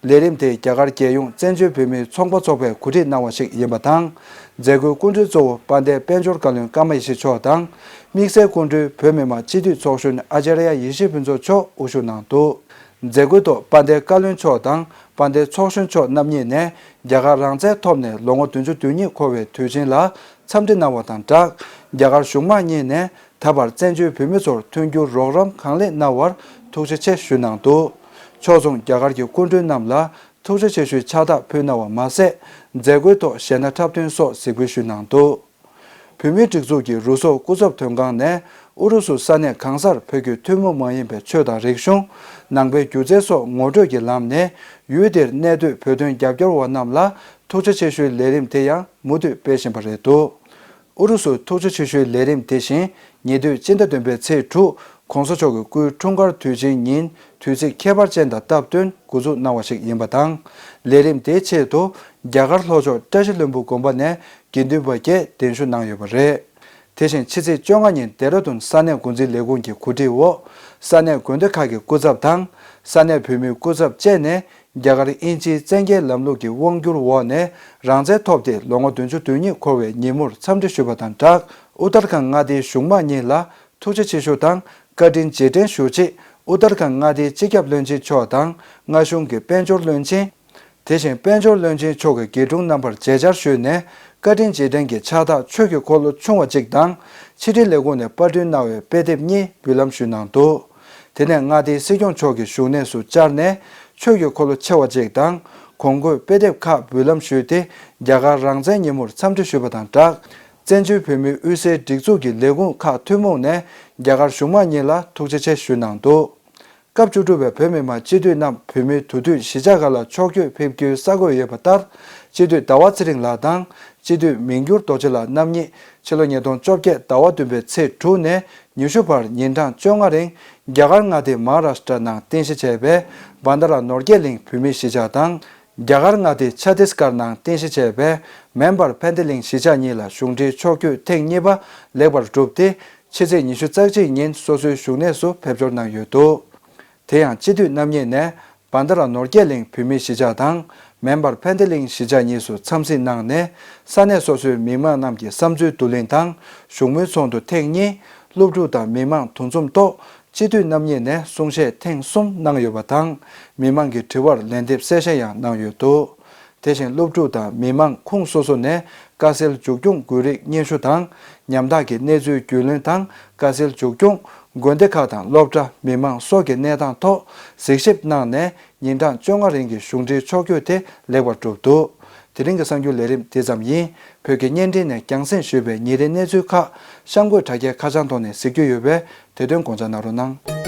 ལས་རིམ་དེ་རྒྱ་གར་རྒྱལ་ཡོངས་བཙན་བྱོལ་བོད་མིའི་ཚོང་པ་ཚོགས་པས་གོ་སྒྲིག་གནང་བ་ཞིག་ཡིན་པ་དང་། མཛད་སྒོའི་སྐུ་མགྲོན་གཙོ་བོ་དཔལ་ལྡན་དཔལ་འབྱོར་བཀའ་བློན་ཀརྨ་ཡེ་ཤེས་མཆོག་དང་། དམིགས་བསལ་སྐུ་མགྲོན་བོད་མི་མང་སྤྱི་འཐུས་ཚོགས་གཞོན་ཨ་ཅཱརྱ་ཡེ་ཤེས་ཕུན་ཚོགས་མཆོག་དབུ་བཞུགས་གནང་འདུག་མཛད་སྒོའི་ཐོག་དཔལ་ལྡན་བཀའ་བློན་མཆོག་དང་དཔལ་ལྡན་ཚོགས་གཞོན་མཆོག་རྣམ་གཉིས་ནས་རྒྱ་གར་རང་བཙན་ཐོབ་ནས་ལོ་ངོ་བདུན་ཅུ་དོན་གཉིས་འཁོར་བའི་དུས་ཆེན་ལ་འཚམས་འདྲི་གནང་བ་དང་སྦྲགས། རྒྱ་གར་གཞུང་མང་གཉིས་ནས་ད་བར་བཙན་བྱོལ་བོད་མི་ཚོར་མཐུན་འགྱུར་རོགས་རམ་གང་ལེགས་གནང་བར་ཐུགས་རྗེ་ཆེ་ཞུས་གནང་འདུག་ཕྱོགས་མཚུངས་རྒྱ་གར་གྱི་སྐུ་མགྲོན་རྣམས་ལ་ཐུགས་རྗེ་ཆེ་ཞུའི་ཕྱག་རྟགས་ཕུལ་གནང་བ་མ་ཟད། མཛད་སྒོའི་ཐོག་གཞས་སྣ་འཁྲབ་སྟོན་སོགས་གཟིགས་འབུལ་ཞུས་གནང་འདུག་བོད་མིའི་སྒྲིག་འཛུགས་ཀྱི་རུ་སོག་སྐུ་ཚབ་དོན་ཁང་ནས་ཨུ་རུ་སུ་ས་གནས་གང་སར་བོད་ཀྱི་ཐུན་མོང་མ་ཡིན་པའི་ཆོས་དང་རིག་གཞུང་། ནང་པའི་སྒྱུ་རྩལ་སོགས་ངོ་སྤྲོད་ཀྱི་ལམ་ནས་ཡུལ་དེར་གནས་སྡོད་བོད་དོན་རྒྱབ་སྐྱོར་བ་རྣམས་ལ་ཐུགས་རྗེ་ཆེ་ཞུའི་ལས་རིམ་དེ་ཡང་མུ་མཐུད་སྤེལ་བཞིན་པ་རེད་འདུག་ཨུ་རུ་སུའི་ཐུགས་རྗེ་ཆེ་ཞུའི་ལས་རིམ་དེ་བཞིན་ཉེ་དུས་སྤྱི་ཟླ་བདུན་པའི་ཚེས་དྲུག་༸གོང་ས་མཆོག་གི་སྐུའི་འཁྲུངས་སྐར་དུས་ཆེན་ཉིན་དུས་ཚིགས་ཁྱད་པར་ཅན་དང་སྟབས་བསྟུན་འགོ་འཛུགས་གནང་བ་ཞིག་ཡིན་པ་དང་། ལས་རིམ་དེའི་ཆེད་དུ་རྒྱ་གར་ལྷོ་ཕྱོགས་བཀྲ་ཤིས་ལྷུན་པོ་དགོན་པ་ནས་དགེ་འདུན་པ་བརྒྱད་གདན་ཞུ་གནང་ཡོད་པ་རེད། དེ་བཞིན་ཕྱི་ཚེས་བཅོ་ལྔ་ཉིན་ལྡེ་ར་ལྡུན་ས་གནས་འགོ་འཛིན་ལས་ཁུངས་ཀྱི་གོ་སྒྲིག་འོག་ས་གནས་དགོན་སྡེ་ཁག་གི་སྐུ་ཚབ་དང་། ས་གནས་བོད་མིའི་སྐུ་ཚབ་བཅས་ནས། རྒྱ་གར་དབྱིན་ཇིའི་བཙན་རྒྱལ་ལམ་ལུགས་ཀྱི་དབང་བསྒྱུར་འོག་ནས་རང་བཙན་ཐོབ་སྟེ་ལོ་ངོ་བདུན་ཅུ་དོན་གཉིས་འཁོར་བའི་ཉིན་མོར་འཚམས་འདྲི་ཞུས་པ་དང་སྦྲགས། ཨུ་ཏར་ཁཱན་མངའ་སྡེའི་གཞུང་མང་གཉིས་ལ་ཐུགས་རྗེ་ཆེ་ཞུ་དང་བཀའ་དྲིན་རྗེས་དྲན་ཞུ་ཆེད། ཨུ་ཏར་ཁཱན་མངའ་སྡེའི་སྤྱི་ཁྱབ་བློན་ཆེན་མཆོག་དང་མངའ་གཞུང་གི་དཔལ་འབྱོར་བློན་ཆེན། དེ་བཞིན་དཔལ་འབྱོར་བློན་ཆེན་མཆོག་གིས་དགེ་དྲུང་རྣམ་པར་མཇལ་བཅར་ཞུས་ནས། བཀའ་དྲིན་རྗེས་དྲན་གྱི་ཕྱག་རྟགས་ཆོས་ཀྱི་འཁོར་ལོ་ཆུང་བ་གཅིག་དང་། ཕྱི་དྲིལ་ལས་ཁུངས་ནས་པར་སྐྲུན་གནང་བའི་དཔེ་དེབ་གཉིས་འབུལ་ལམ་ཞུས་གནང་འདུག་དེ་ནས་མངའ་སྡེའི་སྲིད་སྐྱོང་མཆོག་གིས་བཞུགས་གནས་སུ་བཅར་ནས། ཆོས་ཀྱི་འཁོར་ལོ་ཆེ་བ་གཅིག་དང་། གོང་བཀོད་དཔེ་དེབ་ཁག་འབུལ་ལམ་ཞུས་ཏེ། རྒྱ་གར་རང་བཙན་ཉིན་མོར་འཚམས་འདྲི་ཞུས་པ་དང་སྦྲགས། བཙན་བྱོལ་བོད་མིའི་དབུས་སའི་སྒྲིག་འཛུགས་ཀྱི་ལས་ཁུངས་ཁག་ཐུན་མོང་ནས་རྒྱ་གར་གཞུང་མང་གཉིས་ལ་ཐུགས་རྗེ་ཆེ་ཞུས་གནང་འདུག་སྐབས་བཅུ་དྲུག་པའི་བོད་མི་མང་སྤྱི་འཐུས་རྣམས་བོད་མིའི་དུས་དུས་གཞིས་ཆགས་ཁག་ལ་ཕྱོགས་བསྐྱོད་ཕེབས་རྒྱུའི་གསར་འགོད་ཡོད་པ་ལྟར། སྤྱི་འཐུས་ཟླ་བ་ཚེ་རིང་ལགས་དང་། སྤྱི་འཐུས་མིང་འགྱུར་རྡོ་རྗེ་ལགས་རྣམ་གཉིས་ཕྱི་ལོ་ཉིས་སྟོང་བཅོ་བརྒྱད་ཟླ་བ་བདུན་པའི་ཚེས་དྲུག་ནས་ཉི་ཤུ་བར་ཉིན་གྲངས་བཅོ་ལྔ་རིང་རྒྱ་གར་མངའ་སྡེ་མ་ཧཱ་རཱ་ཤི་ཏྲ་ནང་རྟེན་གཞི་བྱས་པའི་བྷན་དྷ་ར་ནོར་རྒྱས་གླིང་བོད་མིའི་གཞིས་ཆགས་དང་། རྒྱ་གར་མངའ་སྡེ་ཆ་ཏིས་གྷར་ནང་རྟེན་གཞི་བྱས་པའི་མེམ་བར་ཕན་བདེ་གླིང་གཞིས་ཆགས་གཉིས་ལ་གཞུང་འབྲེལ་ཕྱོགས་བསྐྱོད་ཐེངས་གཉིས་པ་ལེགས་པར་གྲུབ་སྟེ། ཕྱི་ཚེས་ཉི་ཤུ་རྩ་གཅིག་ཉིན་སོ་སོའི་བཞུགས་གནས་སུ་ཕེབས་འབྱོར་གནང་ཡོད་འདུག་དེ་ཡང་སྤྱི་འཐུས་རྣམ་གཉིས་ནས་བྷན་དྷ་ར་ནོར་རྒྱས་གླིང་བོད་མིའི་གཞིས་ཆགས་དང་མེམ་བར་ཕན་བདེ་གླིང་གཞིས་ཆགས་གཉིས་སུ་འཚམས་གཟིགས་གནང་ནས། ས་གནས་སོ་སོའི་མི་མང་རྣམས་ཀྱི་བསམ་ཚུལ་བསྡུ་ལེན་དང་། བཞུགས་མོལ་ཚོགས་འདུ་ཐེངས་གཉིས། སློབ་ཕྲུག་དང་མི་མང་འདུ་འཛོམས་ཐོག་སྤྱི་འཐུས་རྣམ་གཉིས་ནས་གསུང་བཤད་ཐེངས་གསུམ་གནང་ཡོད་པ་དང་། མི་མང་གི་དྲི་བར་ལན་འདེབས་གསལ་བཤད་ཡང་གནང་ཡོད་འདུག་དེ་བཞིན་སློབ་ཕྲུག་དང་མི་མང་ཁུངས་སོ་སོ་ནས་དཀའ་སེལ་མཇུག་སྐྱོང་དགོས་རིགས་སྙན་ཞུ་དང་། ཉམ་ཐག་གི་གནས་ཚུལ་རྒྱུས་ལོན་དང་། དཀའ་སེལ་མཇུག་སྐྱོང་། དགོན་སྡེ་ཁག་དང་སློབ་གྲྭ། མི་མང་སོགས་ཀྱི་གནས་སྟངས་ཐོག་གཟིགས་ཞིབ་གནང་ནས། ཉིན་གྲངས་བཅོ་ལྔ་རིང་གི་གཞུང་འབྲེལ་ཕྱོགས་བསྐྱོད་དེ་ལེགས་པར་གྲུབ་འདུག་དེ་རིང་གི་གསར་འགྱུར་ལས་རིམ་དེ་ཙམ་ཡིན། བོད་ཀྱི་བརྙན་འཕྲིན་ནས་རྒྱང་སྲིང་ཞུས་པའི་ཉིན་རེའི་གནས་ཚུལ་ཁག་གཤམ་འཁོད་དྲ་རྒྱའི་ཁ་བྱང་ཐོག་ནས་གཟིགས་རྒྱུ་ཡོད་པས། དེ་དོན་དགོངས་འཇགས་གནང་རོགས་གནང་།